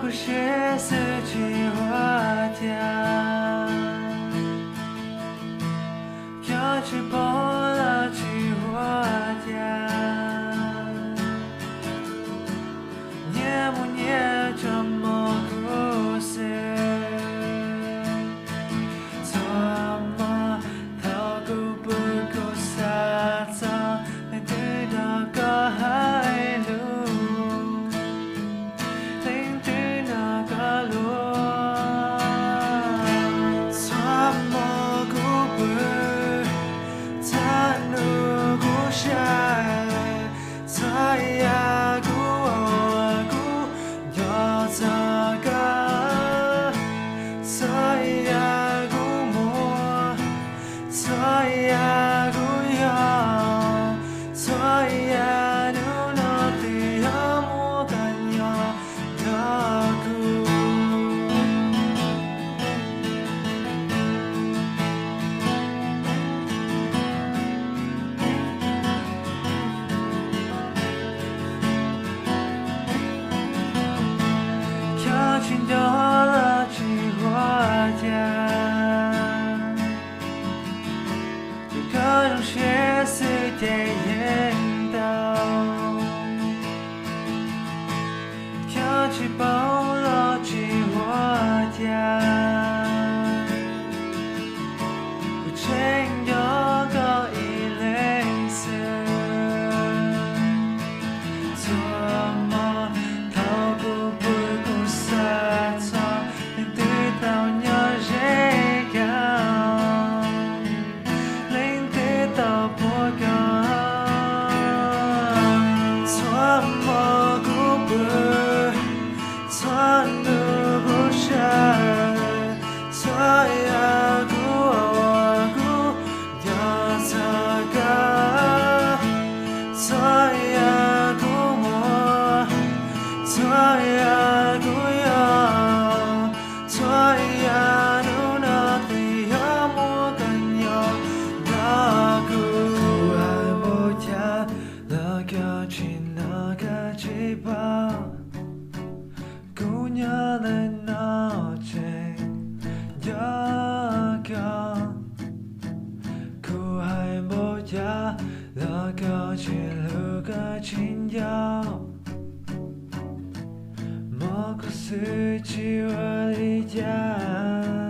Siab xwb tsis ua cas, cov tsis paub los tsis ua cas, nyias mus nyias tso mus kuv xwb. Txhua hmo thaum kuv pw kuv xav txog leej twg nrog koj hais lus, leej twg nrog koj luag. Txhua hmo kuv pw, txhua hnub kuv saib, txhua yam kuv ua kuv nco txog koj, txhua yam kuv muaj, txhua yam kuv yog, txhua yam hnub no twb yog muaj koj nyob nrog kuv. Cov tsis nco los tsis ua cas, tsuas koj zoo siab xwb ces yeej tau. Cov tsis paub los tsis ua cas, kuv tseem nco koj ib leeg xwb. Txhua hmo thaum kuv pw kuv xav txog leej twg tau nyob ze koj, leej twg tau puag koj. Txhua hmo kuv pw, txhua hnub kuv saib, txhua yam kuv ua kuv nco txog koj, txhua yam kuv muaj, txhua yam kuv yog, txhua yam hnub no twb yog muaj koj nyob nrog kuv. Kuv hais npaum cas los koj tsis hnov koj tsis paub, kuv nyob ntawm no tseem nco koj. Kuv hais npaum cas los koj tsis hlub koj tsis nco, muaj kuv xwb tsis ua li cas.